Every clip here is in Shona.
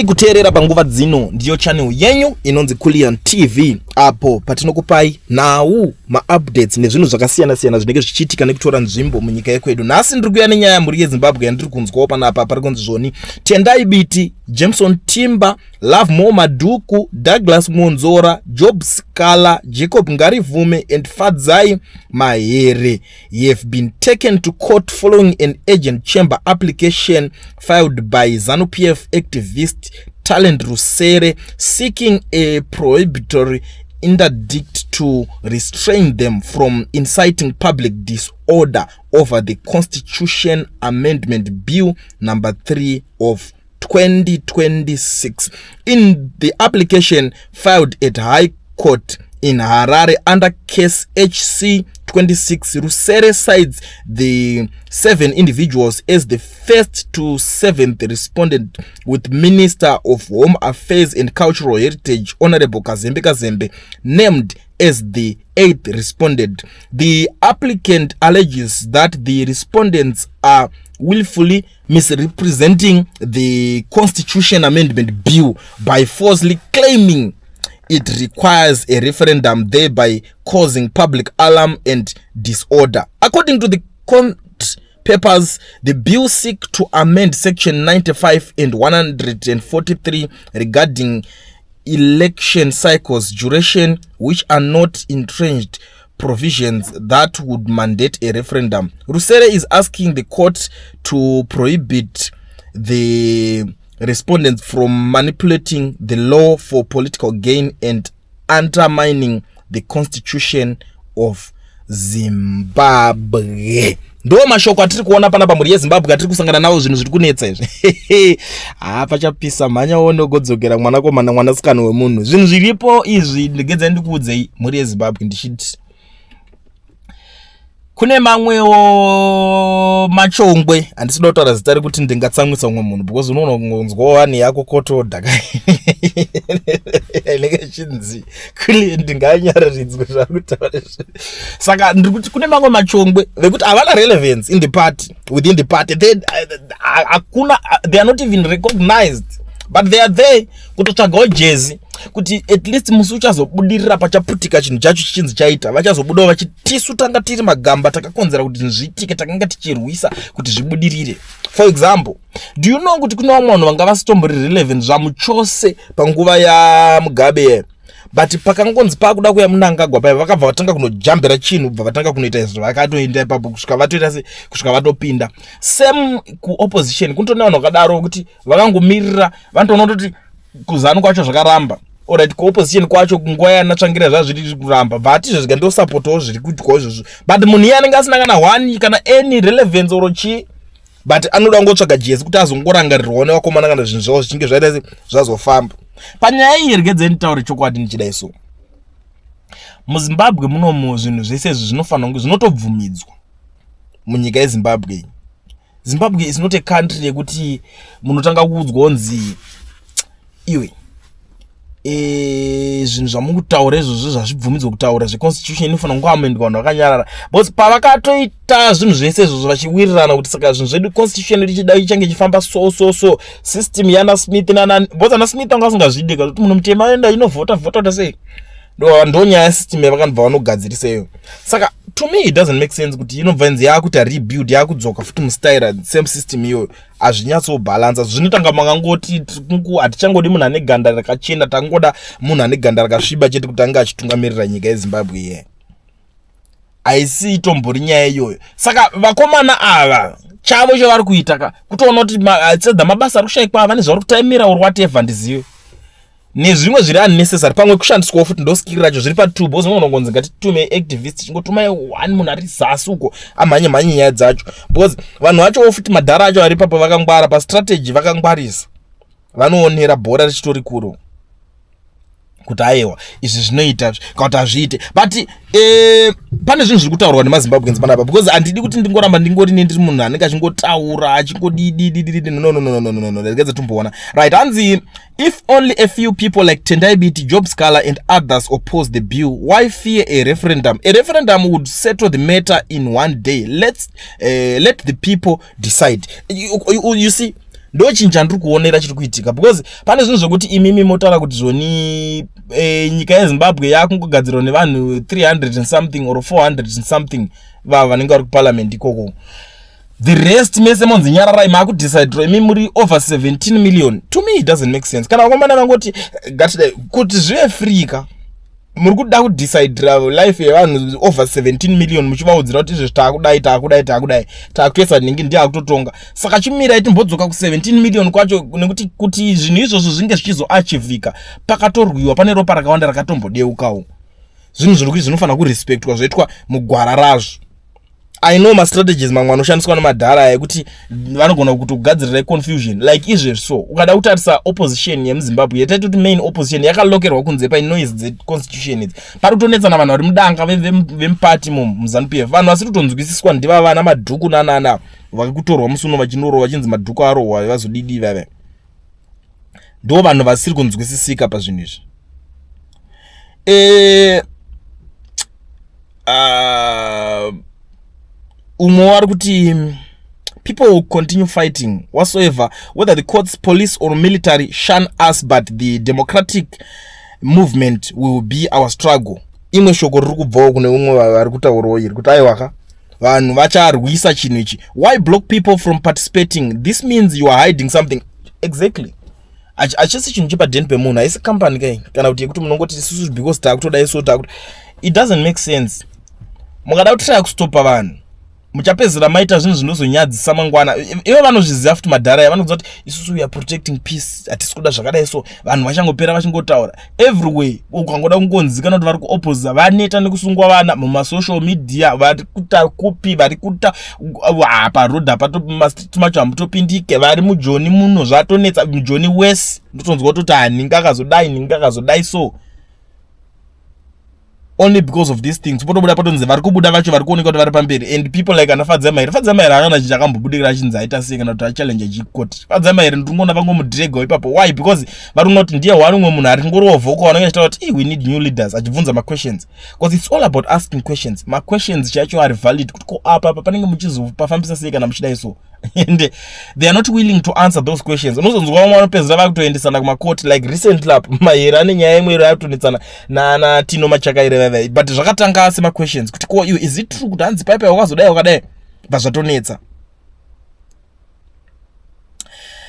Kuteerera panguva dzino ndiyo channel yenyu inonzi Kulliant TV, apo patinokupai nhau, maupdates nezvinhu zvakasiyana-siyana zvinenge zvichiitika nekutora nzvimbo munyika yekwedu. Nhasi ndiri kuuya nenyaya, mhuri yeZimbabwe, yandiri kunzwawo panapa. Pari kunzi zvoni Tendai Biti, Jameson Timba, Lovemore Madhuku, Douglas Mwonzora, Job Sikhala, Jacob Ngarivhume and Fadzai Mahere have been taken to court following an urgent chamber application filed by ZANU-PF activist Talent Rusere, seeking a prohibitory interdict to restrain them from inciting public disorder over the Constitution Amendment Bill number 3 of 2026. In the application filed at High Court in Harare under case HC 26, Rusere cites the seven individuals as the first to seventh respondent, with Minister of Home Affairs and Cultural Heritage Honorable Kazembe Kazembe named as the eighth respondent. The applicant alleges that the respondents are willfully misrepresenting the Constitution Amendment Bill by falsely claiming it requires a referendum, thereby causing public alarm and disorder. According to the court papers, the bill seek to amend section 95 and 143 regarding election cycles duration, which are not entrenched provisions that would mandate a referendum. Rusere is asking the court to prohibit the respondents from manipulating the law for political gain and undermining the Constitution of Zimbabwe. Ndo mashoko atiri kuona panapa, mhuri yeZimbabwe, atiri kusangana nawo. Zvinhu zviri kunetsa izvi. Ha, pachapisa. Mhanya wonogodzokera, mwanakomana, mwanasikana wemunhu. Zvinhu zviripo izvi, ndegedzai ndikuudzei, mhuri yeZimbabwe, ndichiti kune mamwewo machongwe. Handisida kutaura zita rekuti ndingatsamwisa umwe munhu, because unoona kungonzwawo wani yako kotodhaka inenge ichinzi kuli ndinganyararidzwe zvakutaura. Saka ndiri kuti kune mamwe machongwe vekuti havana relevance in the party, within the party. They hakuna, they are not even recognized, but they are there kutotsvagawo jezi kuti at least musi uchazobudirira, pachaputika chinhu chacho chichinzi chaita, vachazobudawo vachiti, "Tisu tanga tiri magamba, takakonzera kuti zviitike, takanga tichirwisa kuti zvibudirire." For example, do you know kuti kune vamwe vanhu vanga vasitombori relevant zvamuchose panguva yaMugabe, but pakangonzi pakuda kuya Mnangagwa paya, vakabva vatanga kunojambira chinhu, bva vatanga kunoita izvo, vakatoenda ipapo kusvika vatoita se kusvika vatopinda. Same kuopposition, kunotona vanhu vakadaro kuti vakangomirira, vanotoona kutoti kuZANU kwacho zvakaramba. Alright, kuopposition kwacho nguva yanaTsvangirai zvazviri kuramba, bva ati izvo zvikandosapotawo zviri kuitwawo izvozvo. But munhu iye anenge asina kana one, kana any relevance or chii, but anoda kungotsvaga jesi kuti azongorangarirwawo nevakomana kana zvinhu zvavo zvichinge zvaita se zvazofamba. Panyaya iyi, regedzei nditaure chokwadi ndichidai. So muZimbabwe munomu, zvinhu zvese izvi zvinofanira kunge zvinotobvumidzwa munyika yeZimbabwe iyi. Zimbabwe is not a country yekuti munotanga kuudzwa kunzi, "Iwe, zvinhu zvamukutaura izvozvo zvazvibvumidzwa kutaura zveconstitution, inofanira kungoamendwa vanhu vakanyarara." Because pavakatoita zvinhu zvese izvozvo vachiwirirana kuti saka zvinhu zvedu, constitution ichida ichange ichifamba so so so, system yana Smith nana, because ana Smith anga asingazvidi kuti munhu mutema aenda inovhota vhota kuita sei. Ndo nyaya yesystem yavakanobva vanogadzirisa iyo. Saka to me it doesn't make sense kuti inobva inzi yakuita rebuild, yakudzoka futi mustaira same system iyoyo. Hazvinyatsobhalansa. Zvinotanga makangoti hatichangodi munhu ane ganda rakachena, tangoda munhu ane ganda rakasviba chete kuti ange achitungamirira nyika yeZimbabwe. Iye haisi itombori nyaya iyoyo. Saka vakomana ava, chavo chavari kuita ka kutoona kuti sedza mabasa ari kushayikwa, vane zvavari kutaimira or whatever, ndizive nezvimwe zviri unnecessary, pamwe kushandiswawo futi. Ndoskiri racho zviri patube, uzinogona kungonzi, "Ngatitume activist," chingotumai one munhu ari zasi uko amhanye mhanye nyaya dzacho, because vanhu vachowo futi, madhara acho ari papo vakangwara pastrategy, vakangwarisa, vanoonera bhora richitori kuro kuti aiwa, izvi zvinoita kana kuti hazviite. But pane zvinhu zviri kutaurwa nemaZimbabweans panapa, because handidi kuti ndingoramba ndingori nendiri munhu anenge achingotaura achingodididididi. No, no, no, no, no, no, regedza tumboona. Right, hanzi, "If only a few people like Tendai Biti, Job Sikhala and others oppose the bill, why fear a referendum? A referendum would settle the matter in one day. Let the people decide." You see, Ndo chinhu chandiri kuonera chiri kuitika, because pane zvinhu zvokuti imimi motaura kuti zvoni nyika yeZimbabwe yakungogadzirwa nevanhu 300 and something or 400 and something vava vanenge vari kuparliament ikoko. The rest mese monzi nyararai, maakudecidirwa imi muri over 17 million. To me it doesn't make sense. Kana vakomana vangoti ngatidai kuti zvive free ka, muri kuda kudecidira life yevanhu over 17 million, muchivaudzira kuti izvezvi taakudai, taakudai, taakudai, taakutoisa nhingi ndiye akutotonga. Saka chimirai timbodzoka ku17 million kwacho, nekuti kuti zvinhu izvozvo zvinge zvichizoachivhika, pakatorwiwa, pane ropa rakawanda rakatombodeukawo. Zvinhu zviri kuti zvinofanira kurespectwa, zvoitwa mugwara razvo. I know mastrategies mamwe anoshandiswa nemadhara ekuti vanogona kutogadzirirai confusion like izvezvi. So ukada kutarisa opposition yemuZimbabwe, yataita kuti main opposition, yakalokerwa kunze painoise dzeconstitution idzi. Pari kutonetsana vanhu vari mudanga vemupati imomo muZANU PF. Vanhu vasiri kutonzwisiswa ndiva vana Madhuku nanana vakakutorwa musi uno vachinorova, vachinzi Madhuku arohwa, vazodidi vave. Ndo vanhu vasiri kunzwisisika pazvinhu izvi. Umwe wari kuti people will continue fighting whatsoever, whether the courts, police or military shun us, but the democratic movement will be our struggle. Imwe shoko riri kubvawo kune umwe vari kutaurawo iri kuti aiwaka, vanhu vacharwisa chinhu ichi. Why block people from participating? This means you are hiding something. Exactly. Hachisi chinhu chepadheni pemunhu, haisi kambani kai kana kuti yekuti munongoti isusu because taakutodai, so taakuti it doesn't make sense. Mukada kutraya kustopa vanhu, muchapedzera maita zvinhu zvinozonyadzisa mangwana. Ivo vanozviziva futi madhara aya, vanoziva kuti isusu we are protecting peace, hatisi kuda zvakadai. So vanhu vachangopera vachingotaura everywhere. Ukangoda kungonzikana kuti vari kuopposa vaneta nekusungwa vana mumasocial media, vari kuta kupi, vari kuta paroad apa, mastreet macho hamutopindike. Vari mujoni muno, zvatonetsa mujoni wese. Ndotonzwa kutoti haningi akazodai, ningi akazodai. So only because of these things potobuda, patonzi vari kubuda vacho vari kuoneka kuti vari pamberi. And people like ana Fadza Mahere, Fadza Mahere akana chinhu chakambobudikira achinzi aita sei kana kuti achallenge chikoti Fadza Mahere, ndiri vangomudrega ipapo. Why? Because vari kuona kuti ndiye one umwe munhu ari ngoriwo vocal vanenge achitaura kuti we need new leaders, achibvunza maquestions, because it's all about asking questions. Maquestions chacho ari valid kuti ko apa apa panenge muchizopafambisa sei kana muchidai so, and they are not willing to answer those questions. Unozonzwa vamwe vanopedzera vakutoendesana kumakoti, like recently up Mahere ane nyaya imwe iro yakutonetsana naTino Machakaire vaivai, but zvakatanga semaquestions kuti ko iwe, is it true kuti hanzi paipai wakazodai wakadai, but zvatonetsa.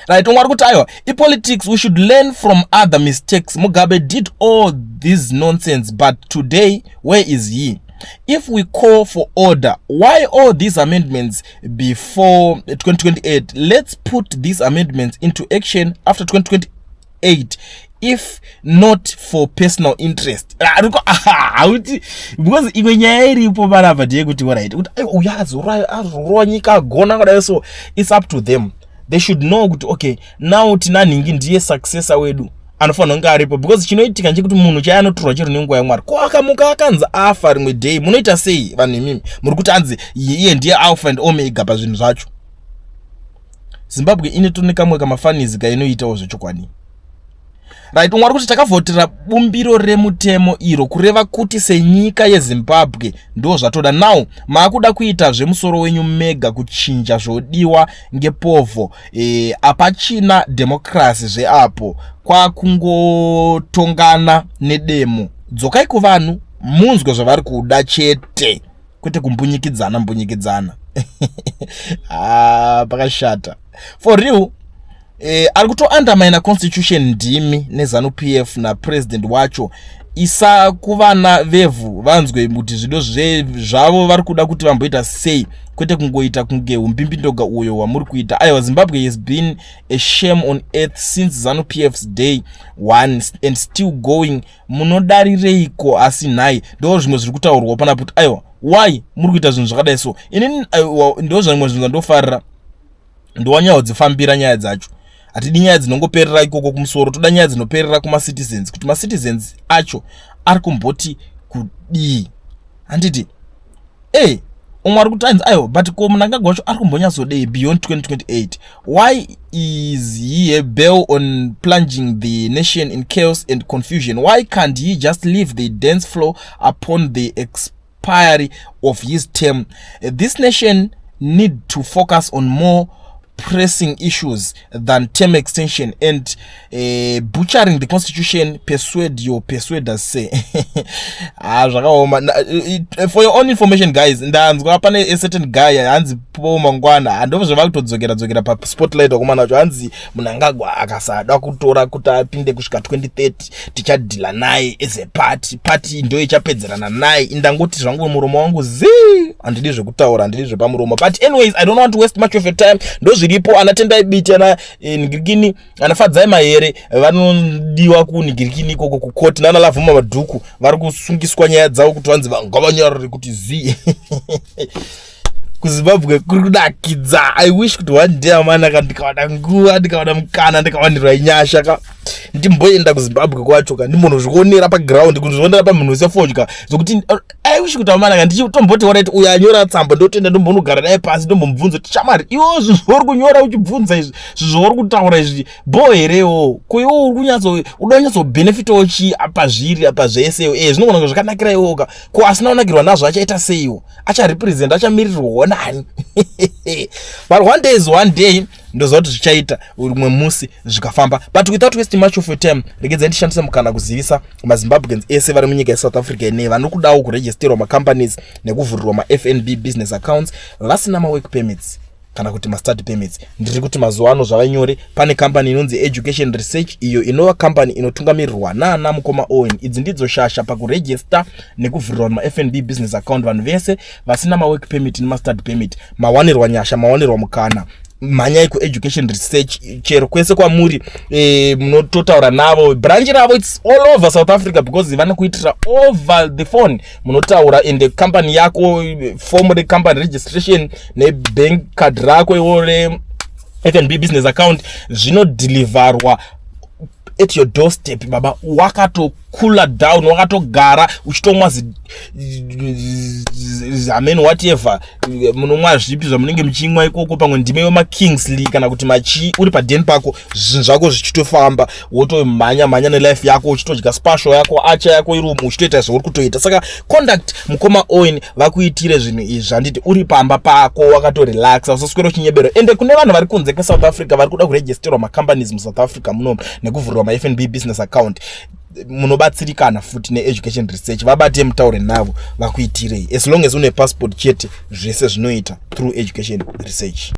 Right, umwe ari kuti aiwa, ipolitics, we should learn from other mistakes. Mugabe did all this nonsense, but today where is he? If we call for order, why all these amendments before 2028? Let's put these amendments into action after 2028, if not for personal interest. Hauti because imwe nyaya iripo panapa ndeyekuti alright, kuti uyu azorova nyika, agona kudai, so it's up to them. They should know kuti okay, now tina nhingi, ndiye successor wedu anofanira kunge aripo, because chinoitika ndechekuti munhu chaiye anotorwa chero nenguva yaMwari. Ko akamuka akanzi afa rimwe day, munoita sei vanhu imimi muri kuti anzi iye ndiye alpha and omega pazvinhu zvacho? Zimbabwe ine kamwe kamafanizi kainoitawo zvechokwadi. Right, umwe ari kuti takavhotera bumbiro remutemo iro, kureva kuti senyika yeZimbabwe ndo zvatoda. Now maakuda kuita zvemusoro wenyu mega, kuchinja zvodiwa ngepovho. Hapachina democracy zveapo, kwakungotongana nedemo. Dzokai kuvanhu munzwe zvavari kuda chete, kwete kumbunyikidzana mbunyikidzana. Ah, pakashata for real. Ari kutoundermina constitution ndimi neZANU PF napresident wacho. Isa kuvana vevhu vanzwe kuti zvido zvavo vari kuda kuti vamboita sei, kwete kungoita kunge umbimbindoga uyo hwamuri kuita. Aiwa, Zimbabwe has been a shame on earth since ZANU PF's day one and still going. Munodarireiko asi nhai? Ndo zvimwe zviri kutaurwa panapo kuti aiwa, why muri kuita zvinhu zvakadai? So inini ndo zvimwe zvinhu zvandofarira, ndowanyaya nyaya dzacho. Hatidi nyaya dzinongoperera ikoko kumusoro, toda nyaya dzinoperera kumacitizens, kuti macitizens acho ari kumboti kudii, handiti? E umwe ari kuti ainzi aiwa, but ko Mnangagwa wacho ari kumbonyatsodei beyond 2028? Why is he a bell on plunging the nation in chaos and confusion? Why can't he just leave the dance floor upon the expiry of his term? This nation need to focus on more. Pressing issues than term extension and butchering the constitution. Persuade your persuaders, say. Ah, zvakaoma. For your own information, guys, ndanzwa pane a certain guy hanzi po mangwana handova zvava kutodzokera dzokera paspotlight. Wakomana wacho hanzi Mnangagwa akasada kutora kuti apinde kusvika 2030, tichadhila naye as a party. Party ndo ichapedzerana naye. Indangoti zvangu muromo wangu zi, handidi zvekutaura, handidi zvepamuromo. But anyways, I don't want to waste much of your time. Ndo zviripo. Ana Tendai Biti, ana nigirikini, ana Fadzai Mahere vanodiwa kunigirikini ikoko kukoti, nana Lavhuma Madhuku vari kusungiswa nyaya dzavo kuti vanzi ngavanyarare kuti zi. KuZimbabwe kuri kunakidza. I wish kuti one day, amanaka, ndikawana nguva, ndikawana mukana, ndikawanirwa nyasha ka, ndimboenda kuZimbabwe kwacho ka, ndimbonozvionera paground, kuzvionera pamhino sefodya. Zvokuti I wish kuti, amanaka, ndichitomboti alright, uyo anyora tsamba, ndotenda, ndombonogara naye pasi, ndombomubvunza kuti, "Shamari, iwo zvinhu zvauri kunyora uchibvunza izvi, zvinhu zvauri kutaura izvi, bo herewo? Ko iwo uri kunyatso uda kunyatsobhenefitawo chii apa zviri apa zvese? E, zvinogona kunge zvakanakira iwoka. Ko asina kunakirwa nazvo achaita seiwo? Acharepresent, achamirirwawo nani?" But one day is one day. Ndoziva kuti zvichaita rimwe musi zvikafamba. But without wasting much of your time, regedzai ndishandise mukana kuzivisa maZimbabweans ese vari munyika yeSouth Africa ine vari kudawo kuregisterwa macompanies nekuvhurirwa maFNB business accounts, vasina mawork permits kana kuti mastudy permits. Ndiri kuti mazuva ano zvava nyore. Pane kambani inonzi Education Research, iyo inova kambani inotungamirirwa naana mukoma Owen. Idzi ndidzo shasha pakuregister nekuvhurirwa mafnb business account. Vanhu vese vasina mawork permit nemastudy permit, mawanirwa nyasha, mawanirwa mukana. Mhanyai kuEducation Research chero kwese kwamuri. Munototaura navo. Branch ravo, it's all over South Africa, because vanokuitira over the phone. Munotaura ende company yako, form recompany registration nebank card rako iwo reFNB business account zvinodhilivharwa at your doorstep. Baba, wakatokula down, wakatogara uchitomwa amen, whatever munomwa, zvipi zvamunenge muchimwa ikoko, pamwe ndime wemaKingsley kana kuti machi, uri padeni pako, zvinhu zvako zvichitofamba, wotomhanya mhanya nelife yako, uchitodya spasho yako, acha yako iri umu, uchitoita zvauri kutoita. Saka contact mukoma Owen vakuitire zvinhu izvi, handiti? Uri pamba pako wakatorelaxa, usaswera uchinyebero. Ende kune vanhu vari kunze kweSouth Africa vari kuda kuregisterwa macompanies muSouth Africa munomu nekuvhurirwa maFNB business account, munobatsirikana futi neEducation Research. Vabate, mutaure navo, vakuitirei. As long as une passport chete, zvese zvinoita through Education Research.